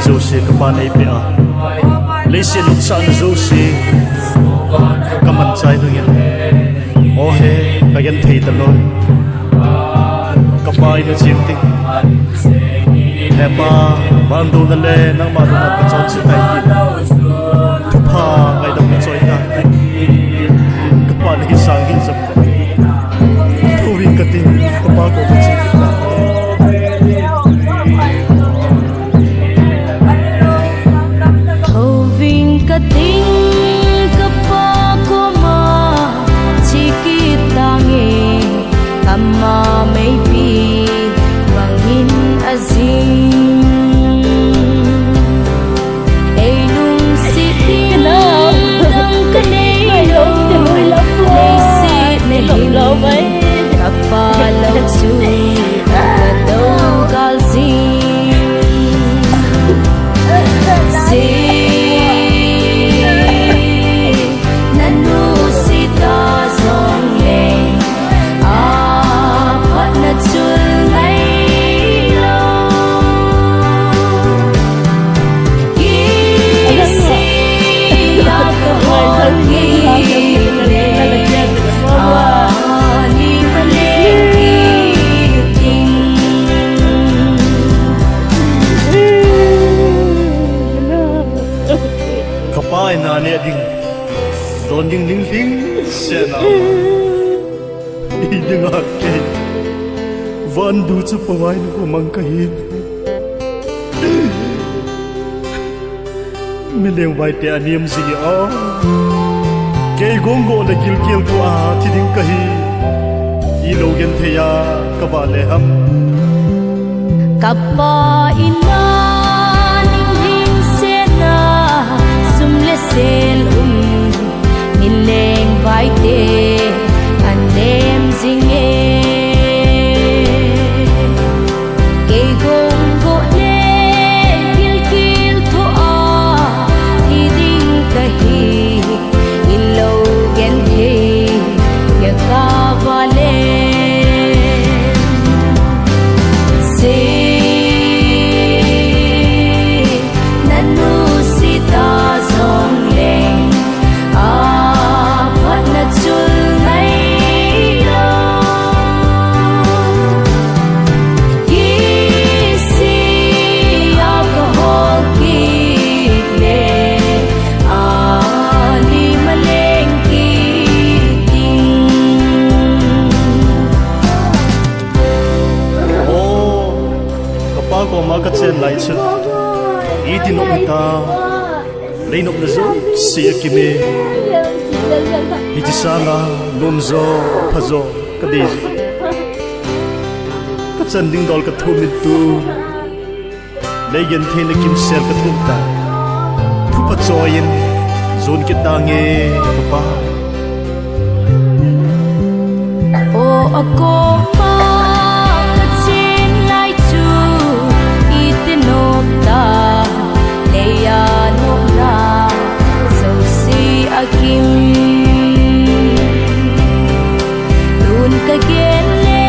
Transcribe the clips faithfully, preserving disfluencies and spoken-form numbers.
zosia ka Pa'n ei pe a, leiset nopsakna zosia ka mangchai dingin, aw he, ka genthei talo. Ka Pa in a chiam ding, he Pa, van dona le nangma dona ka chawn chi tai ti thupha ngaidam ka chawi ta. Ka Pa na hi sâng hin zam, tho ving ka ting, ka Pa kawm ka chi ta. Tho ving ka ting, ka Pa kawm a chi kit ta nge, ama meipi bang in a zing. Ei lungsiat in dang ka neilo, lei siatna hin ka Pa lo chu ka do kâl zing. Zia na nusia ta zawng leng, a phatna chul ngailo. Kisia ka hawl kit le, a lim a leng kit ding. Ka Pa in a nêk ding, dawn ding ling ling sena, ei ding a kei, van du chu pawai nu mang ka hi. Mi lengvaite a niam zing a, kei guanggaw leh gilkial thu a thi ding ka hi, i lo genthei a ka va le ham. Ka Pa in a nêk ding sena, sum le sêl um, mi lengvaite a niam zing e. Kei guanggaw leh gilkial thu a thi ding ka hi, i lo genthei a ka va le. Zia na nusia ta zawng leng, a phatna chul ngailo. Kisia ka hawl kit le, a lim a leng kit ding. Aw, ka Pa kawm a ka chên lai chun, i ti nop hi ta, lei nopna zosia a kim e. Hiti sâng a nuam zaw pha zaw ka dei, ka chan ding dawl ka thumin tu, lei gentheina kimsel ka thuak ta. Thupha chawi in zuan kit ta nge, ka Pa. Aw, a kawm a ka chên lai chu, i ti nop ta, lei a nopna zosia a kim. Tun ka gen le,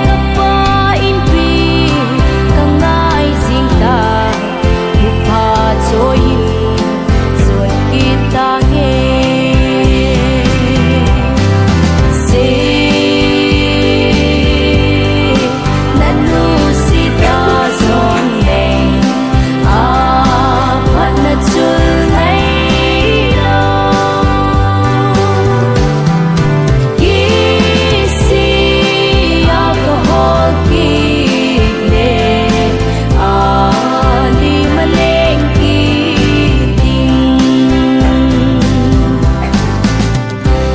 ka Pa inpi ka ngai zing ta, thupha chawi in zuan kit ta nge. Zia na nusia ta zawng leng, a phatna chul ngailo. Kisia ka hawl kit le, a lim a leng kit ding.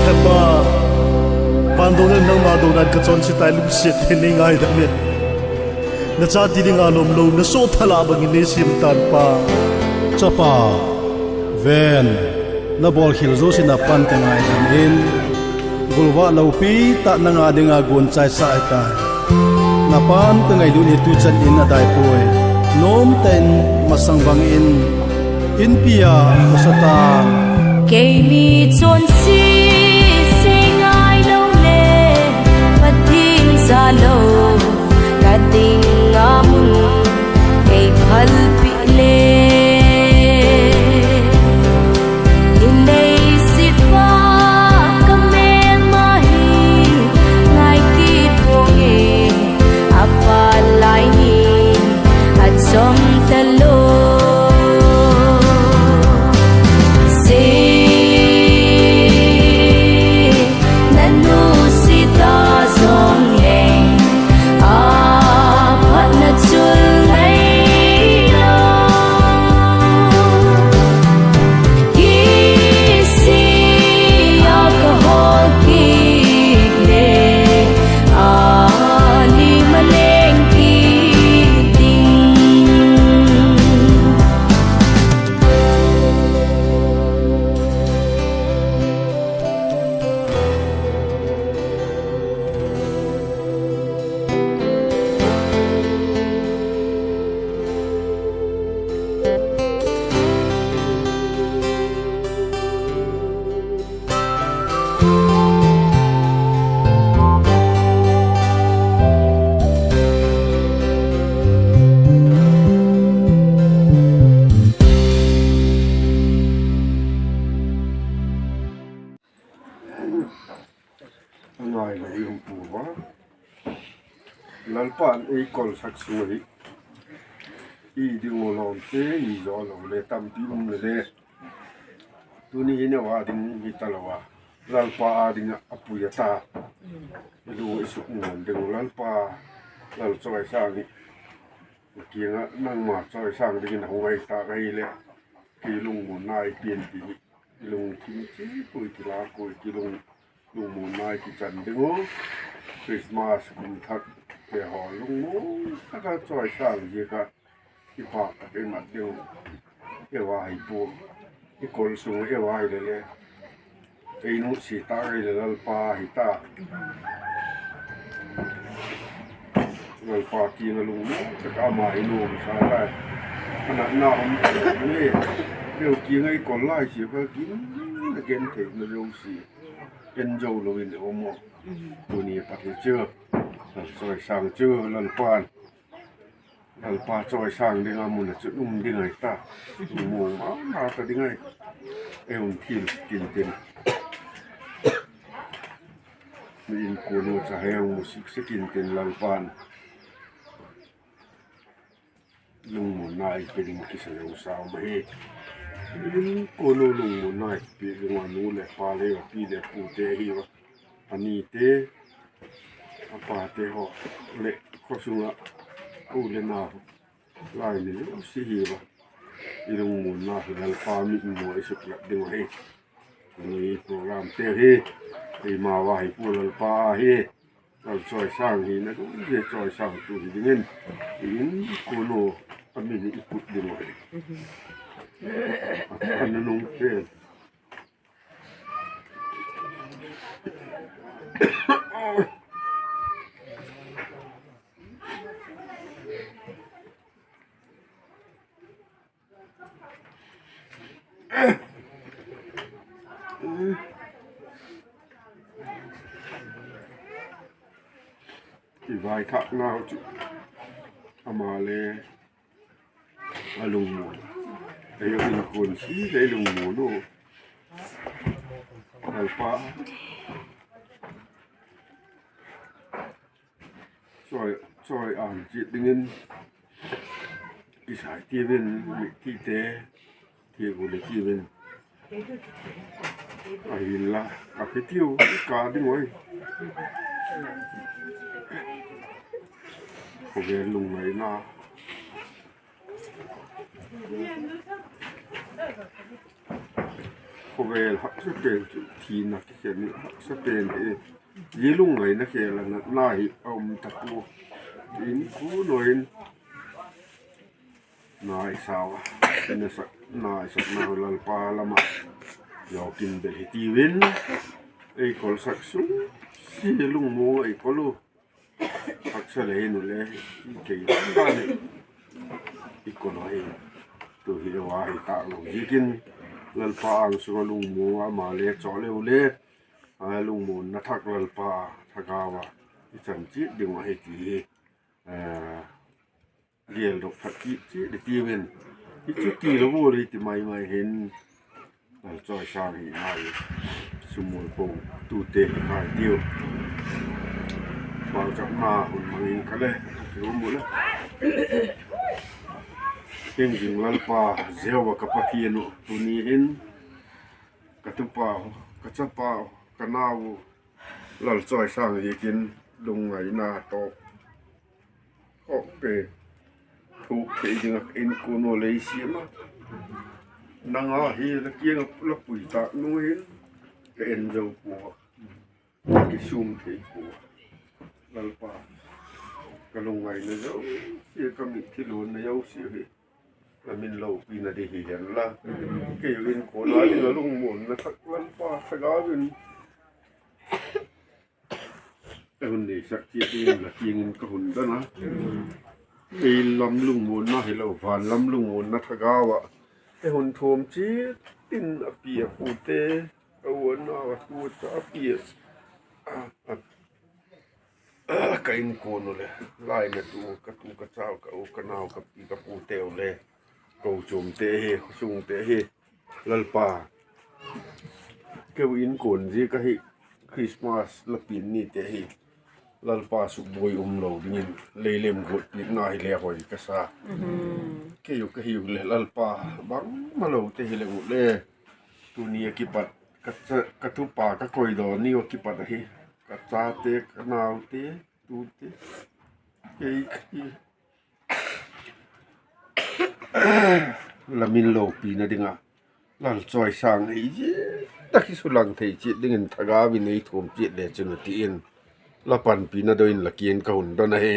He Pa, van dona leh nangma dona in ka chawn chi tai, lungsiat thei nei ngaidam in. Na chate ding a lawmlo, na sawt thal ah bang in nei siam ta'n Pa. Chapa, ven, na bawlkhial zosia na pa'n ka ngaidam in, gulvâk lopi tak nang a ding a guanchaisa ahi tai. Na pa'n ka ngailut hi tu chan in a dai puai. Nuam tak in masang bang in, inpi a khawsa ta. Kei mi chawn si sei ngailo le, Pathian za lo ka ding a mun ei phalpih A ngai lo i um pua a, Lalpa'n ei kolsak sung ahi. I ding u lawmte i zaw lo le tampi um le le, tuni hin ei â ding hi talo a, Lalpa â ding ah a pui a ta. I lung i suk nuam ding uh Lalpa, Lal Chawisâng hi kiang ah nangma chawisâng dingin a hung ngai tak ahileh, kei lungmuanna i pian ti hi i lungthim chiat ui, kilâk ui, kilung, lungmuanna i kichan ding uh. Christmas kum thak te haw lungmuan tak a chawisâng ziak ah kipâk tak i mat ding uh. Ei â hi pua, i kol sung ei â hi le le, ei nusia tak ahileh Lalpa hi ta. Lalpa kiang a lungmuan tak a ama hi nuamsa lai, a natna um tak le, ei kiang ah i kol lai sia kha gin a gentheina zosia en zo lo in um aw. Tuni a pat hi chu, Lal Chawisâng chu Lalpa'n, Lalpa chawisâng ding a mun ah chun um ding ahi ta. Mu ma ma ta ding ahi. Ei hun thil sik intin, mi inkuan u cha hei hung mu sik sik intin, Lalpa'n lungmuanna ei pe ding kisa lo sa um ahi. Inkuan u lungmuanna ei pe ding uh, a nu leh pa leh a pi leh pute hi ua, a nite, a pate haw leh khaw sung ah u le nau, lai ni zosia hi ua, i lungmuanna hi Lalpa mitmu ah i suklat ding uh ahi. Tuni programte hi eima â hi pua, Lalpa â hi. Lal chawisâng hina dungzui chawisângtu hi dingin, i inkuan u a min i put ding uh ahi. A nunung pen i vaithâknau chu ama le a lungmuan, ei inkuan si le lungmuan u, Lalpa chawi, chawi an chiat dingin kisai tiu in, mittite, thiak u le tiu in, ahinla ka pe tiu, ka ding ui. Khawvel lungngaina, khawvel haksa pen chu thina kikhen, haksa pen hi, zia lungngaina khêl a natna hi a um ta pua. Inkuan u in nai sau a, i nasakna, naisakna Lalpa lam ah zawk in bel hi tiu in, ei kolsak sung sia lungmuang ah i kol u, haksa le hin u le, i kei dan dan in i kol u hi. Tu hi ei â hi tâk lo ziakin, Lalpa âng sung ah lungmuang ah ama le chaw leu le, a lungmuanna thak Lalpa thagau ah i chan chiat ding uh ahi ti hi geldok thak kit chiat i tiu in, i chuti lo ua i ti mai mai hin, Lal chawisâng hi nai, sum mual po tute hi nai tiu. Pauchapna hun mang ing ka le, ka um u le, Hing zing Lalpa Jehovah ka Pathian uh, tuni hin ka tupa, ka chapa, ka nau u, Lal chawisâng ziakin lungngaina tawh khawk pe, thuk thei ding ah ka inkuan u lei siam a, nang a hi la kiang ah la pui tâk nung hin ka en zo pua, ka kisûm thei pua. Lalpa, ka lungngaina zosia, ka mitthi luanna zosia hi la min lopina ding hi hen la, kei inkuan a ding a lungmuanna thak Lalpa thagau in ei hun neisak chiat dingin la kiang in ka hun don a. Ei lam lungmuanna hilo, van lam lungmuanna thagau ah ei hun thuam chiat in, a pi a pute, a u a nau, a tu a cha, a pi a, ka inkuan u leh, lainatu, ka tu ka chau, ka u ka nau, ka pi ka puteu le, kochuamte hi, khawsungte hi, Lalpa, keu inkuan ziak ahi, Christmas la pian nite hi Lalpa sukbuai umlo dingin lei lemguat piakna hile hoi ka sa. Kei u ka hiu leh Lalpa, bangmalote hileng u le, tuni a kipat ka tupa ka koidaw ni a kipat ahi, ka chate, ka naute, tute, kei ka hi la min lopina ding a, Lal chawisâng ei zia tak hi sulang thei chiat dingin thagau in ei thuam chiat le chun u ti in, la panpina doi in la kiang in ka hun don ahi.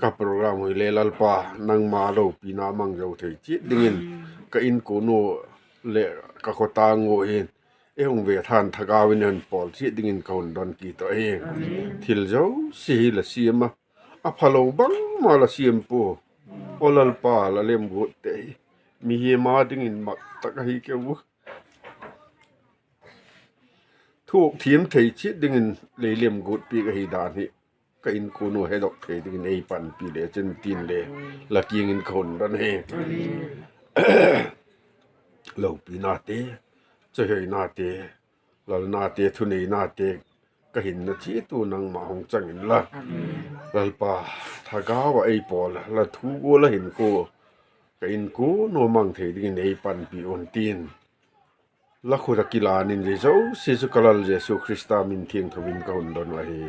Ka program hoi le Lalpa, nangma lopina mang zo thei chiat dingin, ka inkuan u leh ka khawtâng u hin ei hung ve than thagau in ei hun pawl chiat dingin ka hun don kit uh ahi. Thil zosia hi la siam a, a phalo bangma la siam pua. Aw Lalpa, la lemguatte hi mihing a dingin mak tak ahi keu u. Thuak thiam thei chiat dingin lei lemguat piak ahi dan hi ka inkuan u hedok thei dingin ei panpi le chun tin le, la kiang in ka hun don hi. Lopinate, chawihoinate, lalnate, thuneinate, ka hinna chiat u nangma hung chang inla, Lalpa, thagau ah ei pawl a, la thu gual a hinkhua ka inkuan u mang thei dingin ei panpi un tin, la khut ah kilan in zia zosia chu ka Lal Jesu Khrista min thiangtho in ka hun don uh ahi.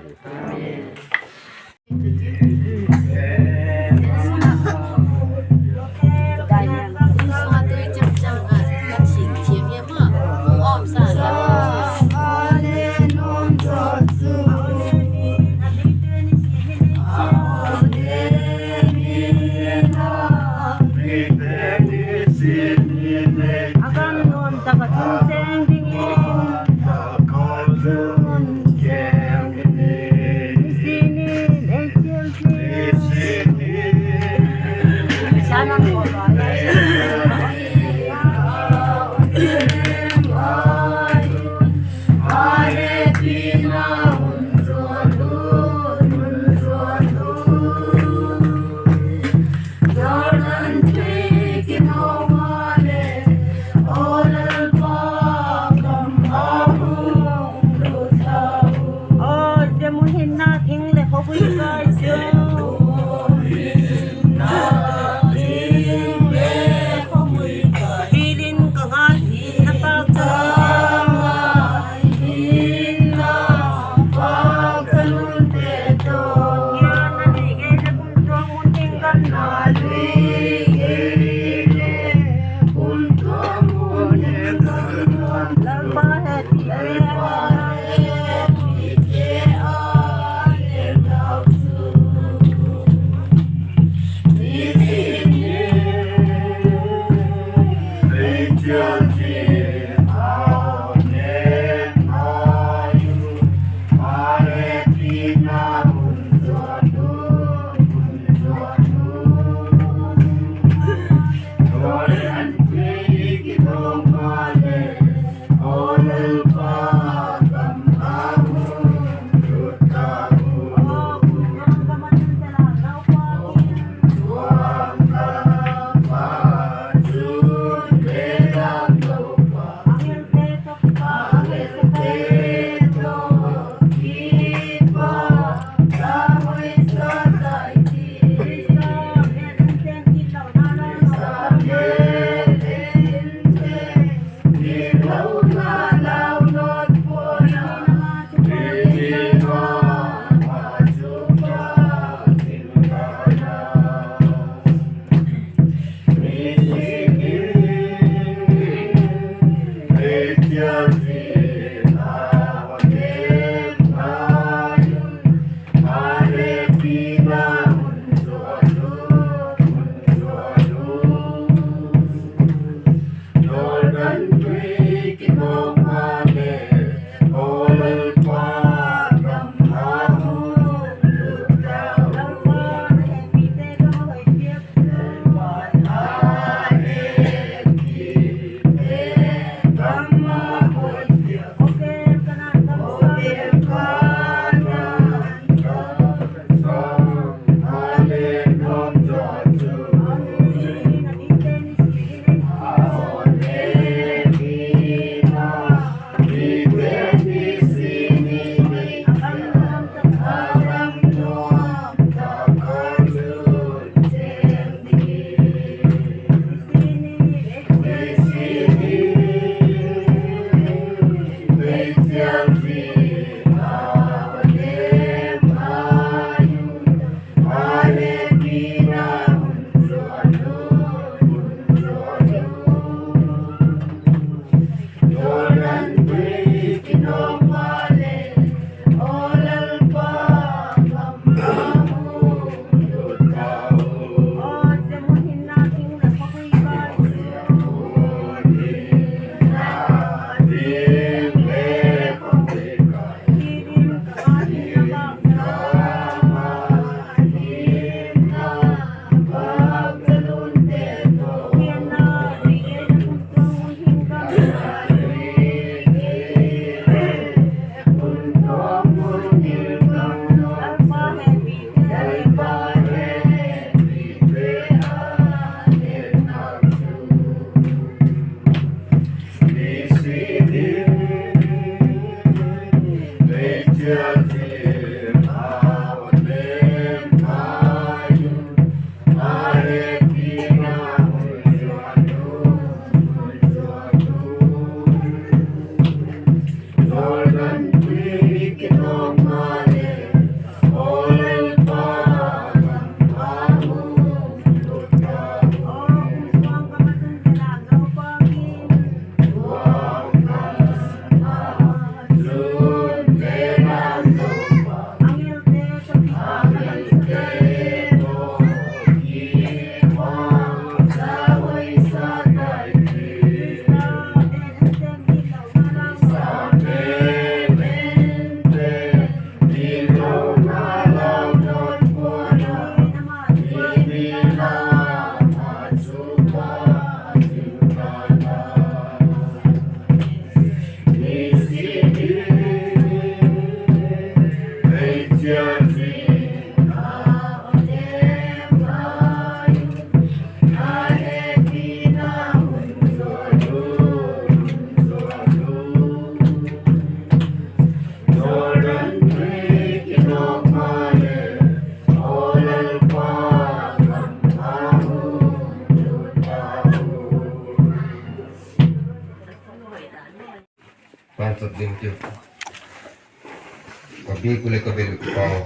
Biak u leh ka bel u Pau,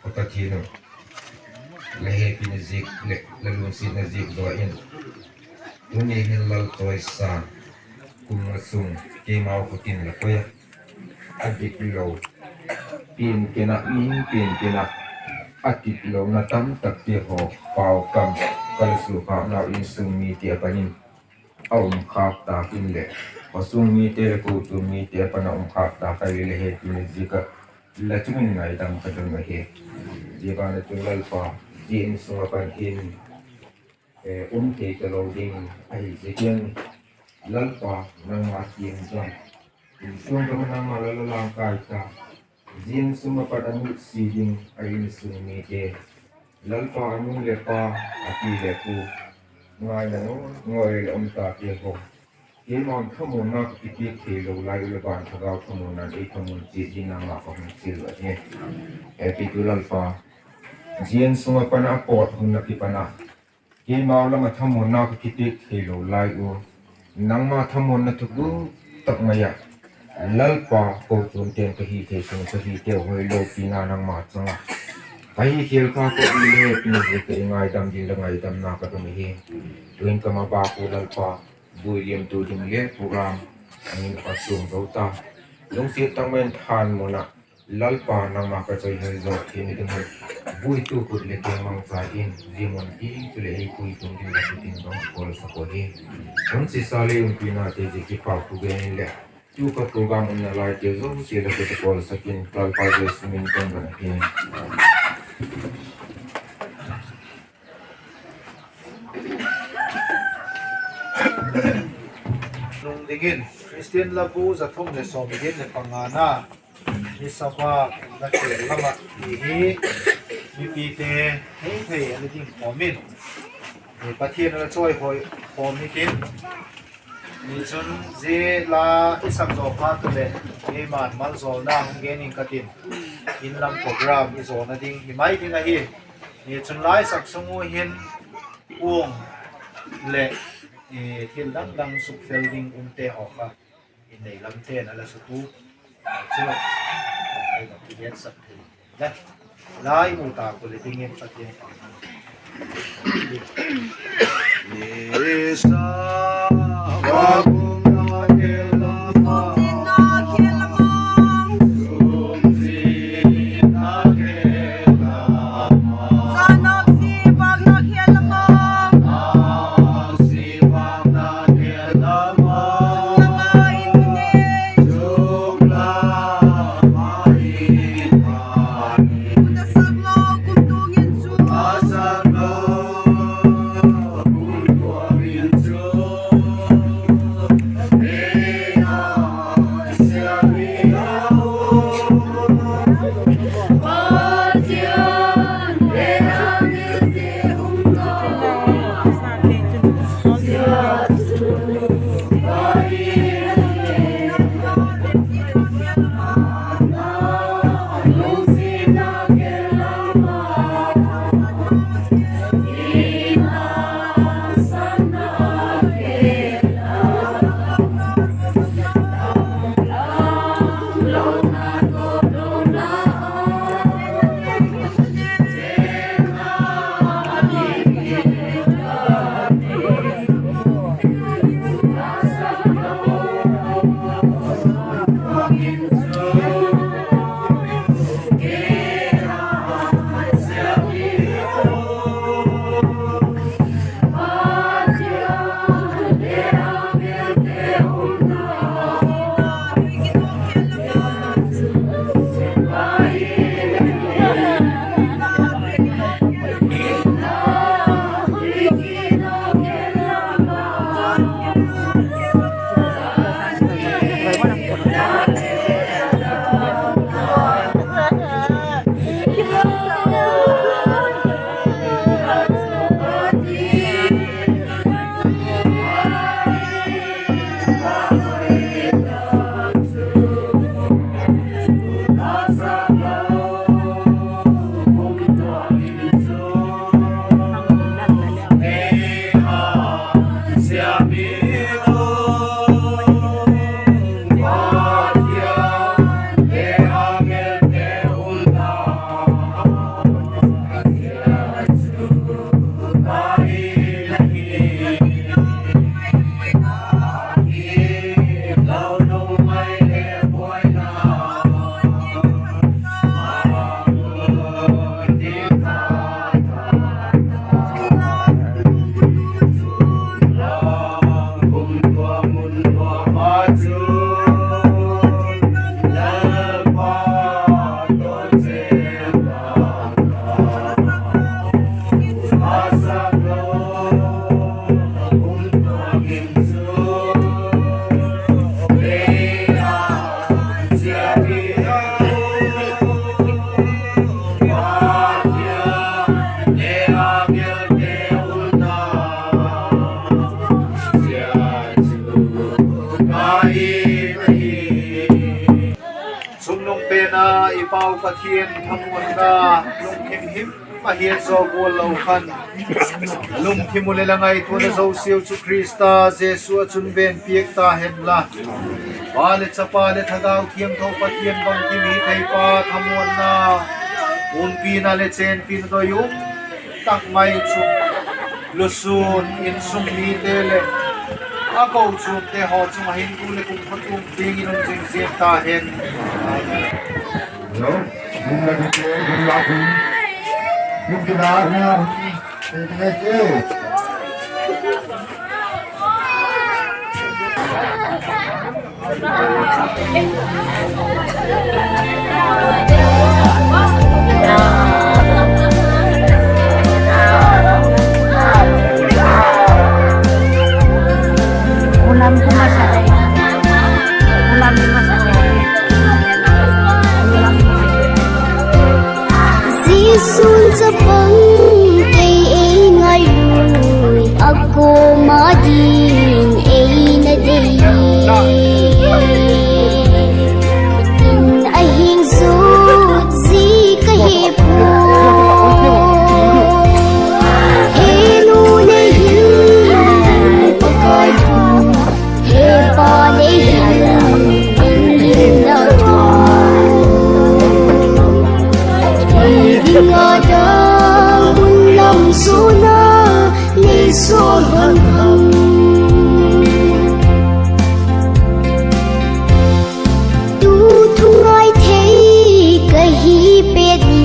ka Pathian u, la hepina ziak leh la lungsiatna ziak zaw in, tuni hin Lalchawisan kum nga sung keimau khut in la koi a, a dik lo, pian ken ah, mihing pian ken ah, a dik lona tamtakte haw pau kam ka la sukhâknau insung mite a pan in a um khâk tâk in leh, khawsung mite leh kochuam mite a pan a um khâk tâk a, la hepina ziak ah la chung in ngaidam ka don ahi. Zia ban ah chun Lalpa, zia insung ah pan hin um thei talo ding ahi ziakin, Lalpa, nangma kiang in, insung gam ah nangma la la langkai ta, zia insung ah pat a nutsia ding a insung mite, Lalpa, a nu leh pa, a pi leh pu, ngaina ngawi leh um tate haw, keima'n thamuanna ka kipiak theilo lai u leh, van thagau thamuanna'n ei thamuan chiat dingin nangma ka hung chial uh ahi. Hepitu Lalpa, zia insung ah pan a pawt hun ah kipan a keimau lam ah thamuanna ka kipiak theilo lai u, nangma thamuanna thuguk tak mai ah, Lalpa, kochuamte'n ka hi thei sung ka hiteu hoi lopina nangma chang ah ka hi khial kha, ka hi le hepina ziak ah i ngaidam ding la ngaidamna ka don ahi. Tu'hin ka ma bâk u Lalpa, buai liamtu ding le program a hin a chuam zo ta, lungsiat tak mai in thanmun ah Lalpa, nangma ka chawihoi zaw theina ding un, buaitu khut leh keng mangcha in zia mun tiang chuleh ei puitu ding la khut in ka hung kawlsak uh ahi. Hun sisa leh umpinate zia kipak thu gen in leh, tu ka program umna laite zosia la khut ah kawlsak in, Lalpa Jesu min in ka don ahi. Nung dingin Christian Labu za thum leh sawmgiat leh pangana, Nisapa la khel lam ah ti hi mipite hei thei a la ding khawm in, Pathian a la chawihoi khawm hitin, nichun zia la i sak zaw phat u leh, keima'n malzawlna hung gen ing ka tin, in lam program i zawna ding hi mai ding ahi. Nichun la i sak sung u hin, kuang leh thil dang dang sukfel ding umte haw kha, i nei lamte'n a la sut u, chu i hetsak thei la, la i mu ta ku leh dingin Pathian pang Pen a i Pau Pathian thamuanna lungthim him a hiat zaw gual lo khan, lungthim uh leh la ngaituana zosiau chu Khrista Jesu ah chun ven piak ta hen la. Pa leh Chapa leh Thagau Thiangtho Pathian bangkim hitheipa thamuanna, umpina leh chenpina doi um tak mai chu lusûn, insung mite leh a kochuamte haw chung ah hin tu leh kumtuang tiang in um zing zing ta hen. Jesu'n chapang ei, ei ngailui, a kuama ding ei na dei. In a hing zut zi ka hi pua. He nu nei hin, Pakai thu. He pa nei hin, in hinna thu. Hi ding a dang mun lam zuana, nei sawl han ham. Tu thu ngai thei ka hi pet in,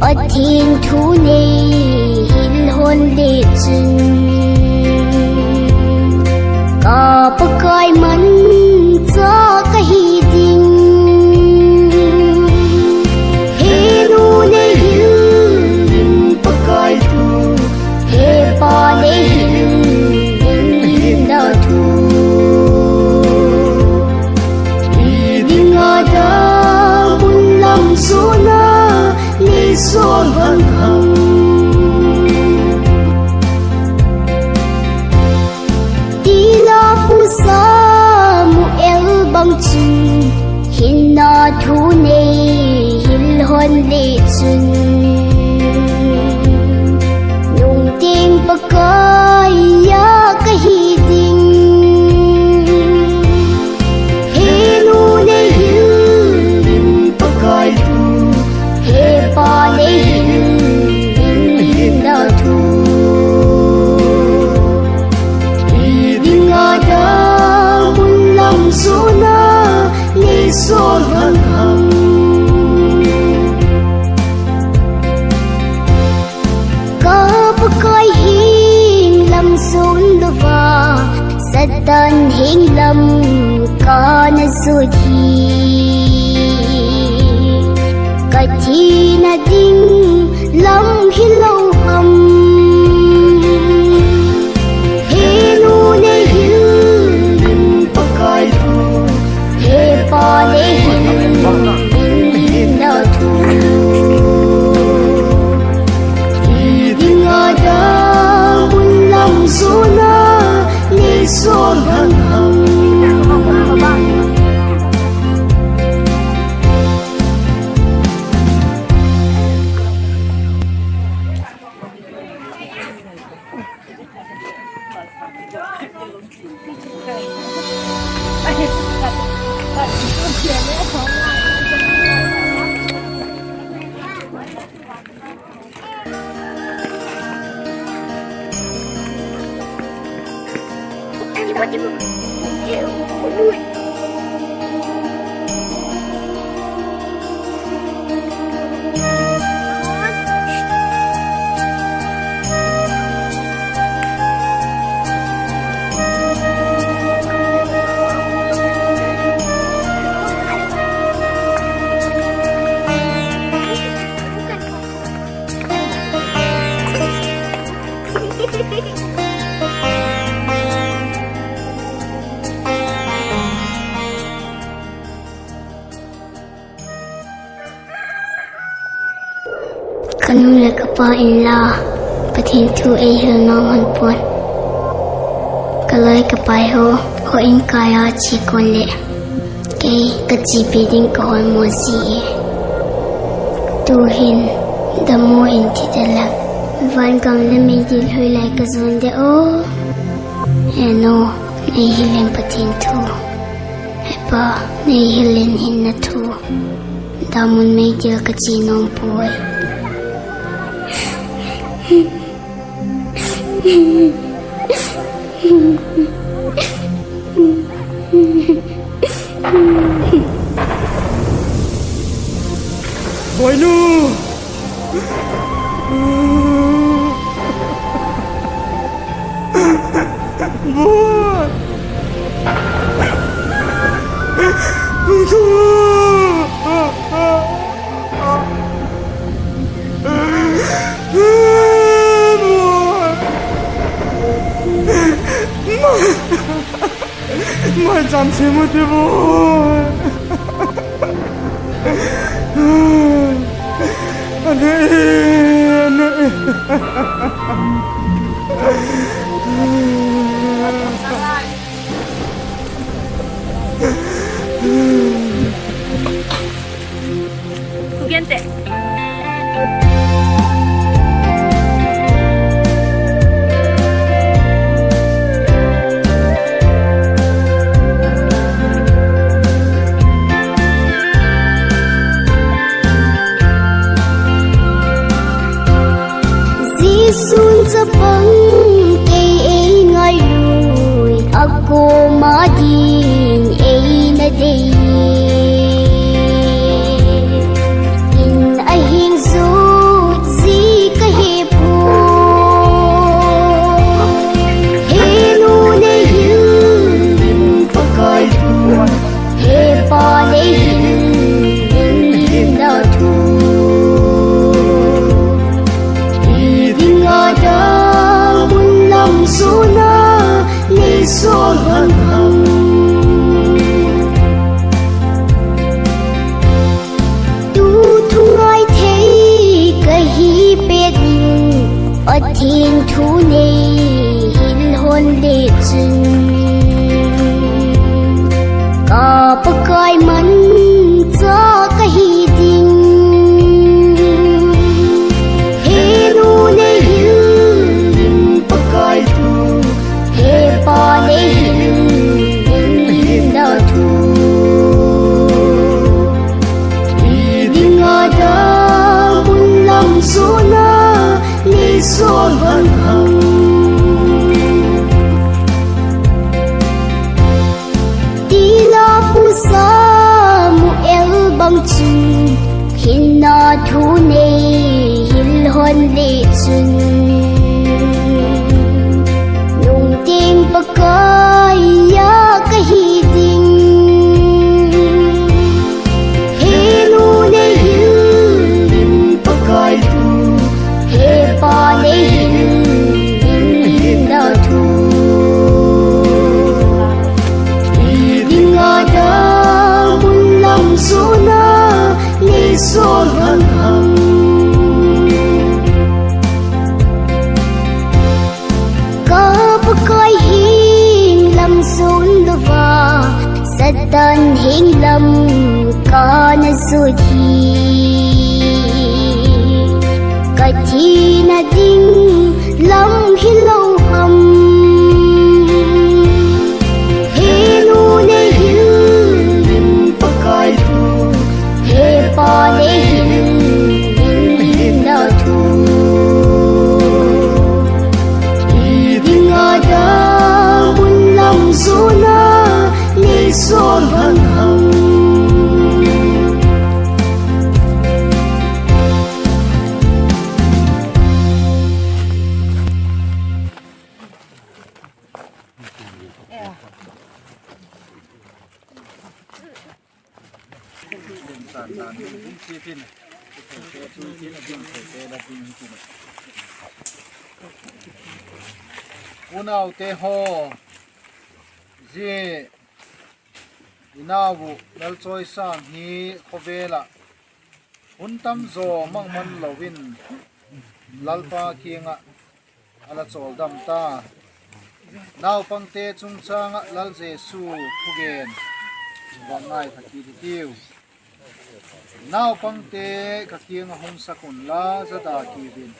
Pathian thu nei hil hon le chun, ka Pakai man cha ka hi ding. He nu nei hil in, Pakai thu. He pa nei hin, in hinna thu. Hi ding a dang mun lam zuana, nei sawl han ham. Ti la pu Samuel bang chun, hinna thu nei hil hon le chun, nung tiang Pakai a ka hi ding. He nu nei hil in, Pakai thu. He pa nei hin, in hinna thu. Hi ding a dang mun lam zuana, nei sawl han ham. Ka Pakai hin lam zuan lo a, Satan hin lam ka na zuat hi. Ka thina ding lam hilo ham. He nu nei hin, Pakai thu. He pa nei hin, in hinna thu. Hi ding a dang mun lam zuana, nei sawl han ham. Ka nu leh ka pa inla, Pathian thu ei hil nuam hon pua'n. Ka loi ka pai haw, haw in kai a chia kuan leh, Kei ka chipi ding ka hawl maw zi e. Tu'hin dam u in thi ta la. Van gam leh meidil hoi lai ka zuan de aw. He nu, nei hil in Pathian thu. He pa, nei hil in hinna thu. Dam un meidil ka chia nuam puai. Boinu! Boi! Maicham siam u ti boi. Jesu'n chapang kei ei ngailut, a kuama ding ei na dei. In a hing zut zi ka hi puai. He nu nei hil in Pakai thu, he pa nei hil in hinna thu. Hi ding a dam un lam zuan a, nei sawl han ham. Tu thungai thei ka hi pet in, Pathian thu nei hil hon le chun, ka Pakai man cha ka hi ding. He nu nei hil in Pakai thu, he pa nei hil in hinna thu. Hi ding a dam un lam zuan a, nei sawl han ham. Ti la pusa mu el bang chun, hinna thu nei hil hon le chun, nung tiang Pakai a ka hi ding. He nu nei hil in Pakai thu, he pa nei hil in hinna thu. Hi ding a dam un lam zuan a, nei sawl han ham. Ka Pakai hing lam zuan lo a, Satan hing lam ka na zuat hi. Ka thina ding lam hilo ham. He nu nei hil in Pakai thu, he pa nei hil in hinna thu. Hi ding a dam un lam zuan a, nei sawl han ham. Unaute haw, zia i nau uh Lalchawisâng hi khawvel ah hun tam zaw mang man lo in Lalpa kiang ah a la chawldam ta. Naupangte chungchâng ah Lal Jesu thugen. va ngaitha kit hitiu. Naupangte ka kiang ah hung sak unla, zada kiu in.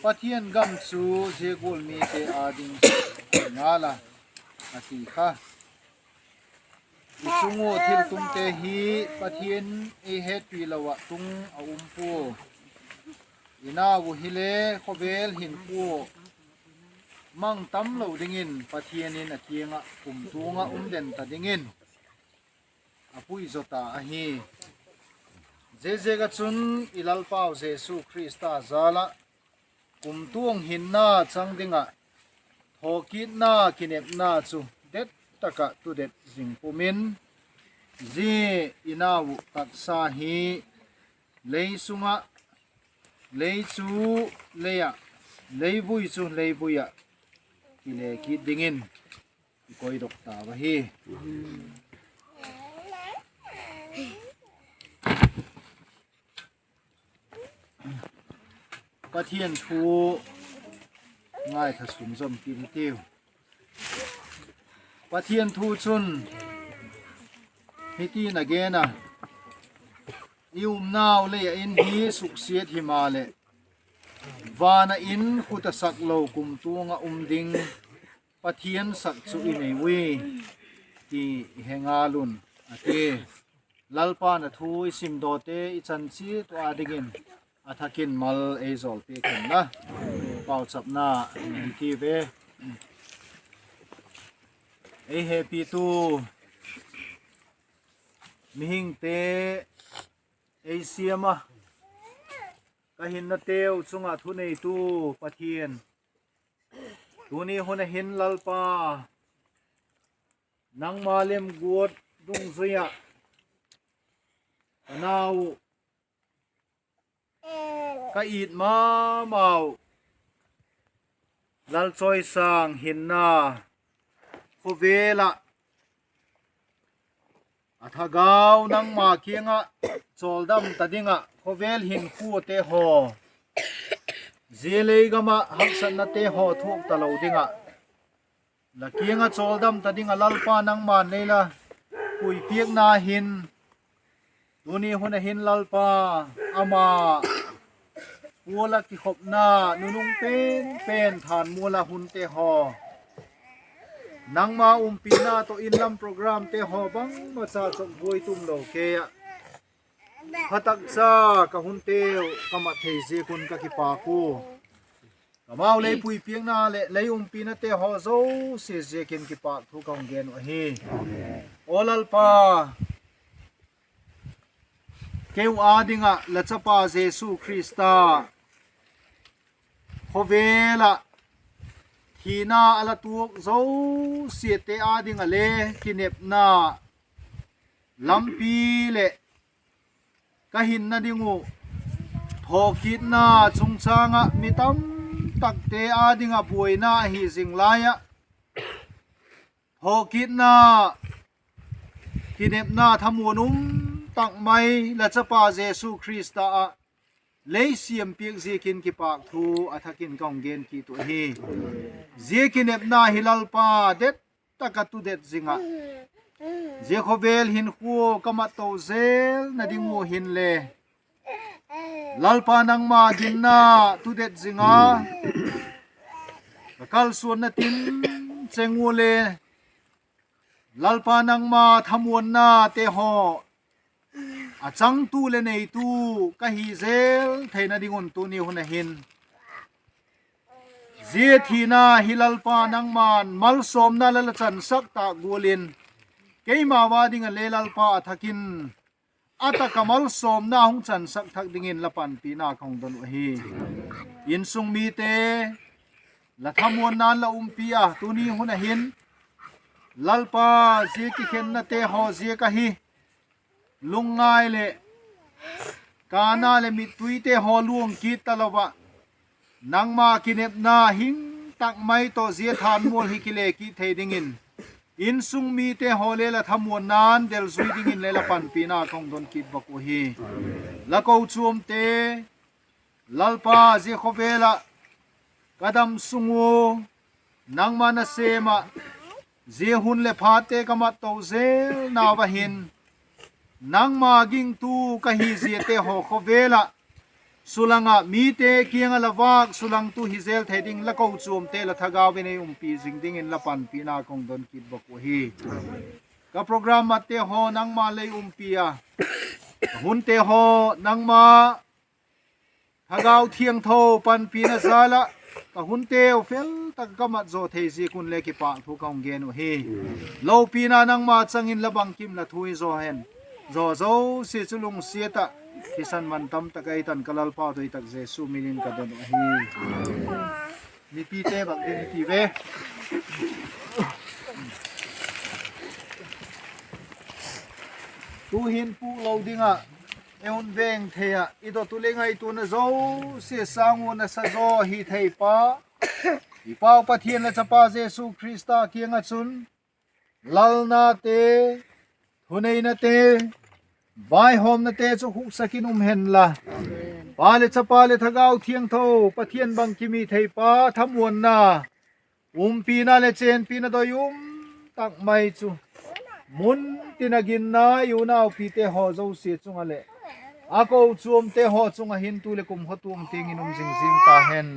Pathian gam chu zia gual mite â ding chu ngal a, a ti kha. I chung ua thiltungte hi Pathian ei hetpi lo ah tung a um pua. I nau uh hile khawvel hinkhua mang tam lo dingin Pathian in a kiang ah kumtuang ah um den ta dingin a pui zaw ta ahi. Ziaziak ah chun i Lalpau Jesu Khrista jal ah kumtuang hinna chang ding ah thawkitna kinepna chu det tak ah tudet zing pum in, zia i nau uh taksa hi lei sung ah, lei chu lei ah, leivui chu leivui ah kile kit dingin i koidok tau ahi. Pathian thu ngaitha sunzawm kit hitiu. Pathian thu chun hitin a gen a: I umnau lei ah in hi suksiat himaleh, van ah in khut a sak lo kumtuang ah um ding Pathian sak chu i nei ui, ti i he ngal un, a ti. Lalpa'n a thu i simdawte i chan chiat uh â dingin a thak in mal ei jawlpiak hen la. Pauchapna nei tiu ve. Ei hepitu, mihingte ei siam a, ka hinnateu chung ah thuneitu Pathian, tuni hun ah hin Lalpa, nangma lemguat dungzui ah ka nau uh, ka it ma mau Lalchoisâng hinna khawvel ah a thagau nangma kiang ah chawldam ta ding ah khawvel hinkhuate haw, zia lei gam ah haksatnate haw thuak talo ding ah la kiang ah chawldam ta ding ah Lalpa nangma'n lei la puipiakna hin, tuni hun ah hin Lalpa, ama pual ah kikhopna nunung pen pen thanmual ah hunte haw, nangma umpina tawh inlam programte haw bangmacha chawkbuai tum lo kei ah, phatakcha ka hunteu ka mat thei ziak un ka kipâk ua, ka mau lei puipiakna leh lei umpinate haw zosia ziakin kipâk thu ka hung gen uh ahi. Aw Lalpa, keu â ding ah la chapa Jesu Khrista khawvel ah thina a la tuak zosiate â ding ah le kinepna lampi leh ka hinna ding uh thawkitna chungchâng ah mi tamtakte â ding ah buaina ahi zing lai ah, thawkitna, kinepna thamuan um tak mai la chapa Jesu Khrista ah lei siam piak ziakin kipâk thu a thak in ka hung gen kit uh ahi. Zia kinepna hi Lalpa, det tak ah tudet zing ah, zia khawvel hinkhua ka mat to zelna ding uh hinle, Lalpa nangma ginna tudet zing a ka kalsuanna tin cheng ua le, Lalpa nangma thamuannate haw a changtu leh neitu ka hi zel theina ding un tuni hun ah hin, zia thina hi Lalpa nangma'n malsawmna la la chansak tâk gual in, keima â ding ah le Lalpa a thak in a tak ah malsawmna hung chansak thak dingin la panpina ka hung don uh ahi. Insung mite la thamuanna'n la umpi a, tuni hun ah hin Lalpa, zia kikhennate haw ziak ahi lungngai leh kâna leh mittuite haw luang kit talo ah, nangma kinepna hing tak mai tawh zia thanmual hi kile kit thei dingin, insung mite haw le la thamuanna'n delzui dingin le la panpina ka hung don kit bak uh hi. La kochuamte, Lalpa, zia khawvel ah ka dam sung ua nangma nasêm ah zia hun leh phatte ka mat to zel nau ah hin, nangma gingtu ka hi ziate haw khawvel ah, sulang ah mite kiang ah la vâk sulangtu hi zel thei ding la kochuamte la thagau in ei umpi zing dingin la panpina ka hung don kit bawk uh hi. Ka program matte haw nangma lei umpi a, ka hunte haw nangma Thagau Thiangtho panpina jal ah, ka hunteu fel tak ka mat zaw thei ziak un le kipâk thu ka hung gen uh hi. Lopina nangma chang in la bangkim la thu i zaw hen. Zaw zosia chu lungsiat ah, thisan man tam tak ei tan ka Lalpa doi tak Jesu min in ka don uh ahi. Mipite bang ding hi ti ve. Tu'hin pûk lo ding ah, ei hun veng thei ah, i dot uh le ngaituana zosia sâng un a sa zaw hi thei pa, i Pau Pathian leh Chapa Jesu Khrista kiang ah chun, lalnate, thuneinate, vaihawmnate chu khuksak in um hen la. Pa leh Chapa leh Thagau Thiangtho, Pathian bangkim hi thei pa thamuanna, umpina leh chênpina doi um tak mai chu, mun tin a ginna i unaupite haw zosia chung ah leh a kochuamte haw chung ah hin tu leh kumkhua tuang tiang in um zing zing ta hen.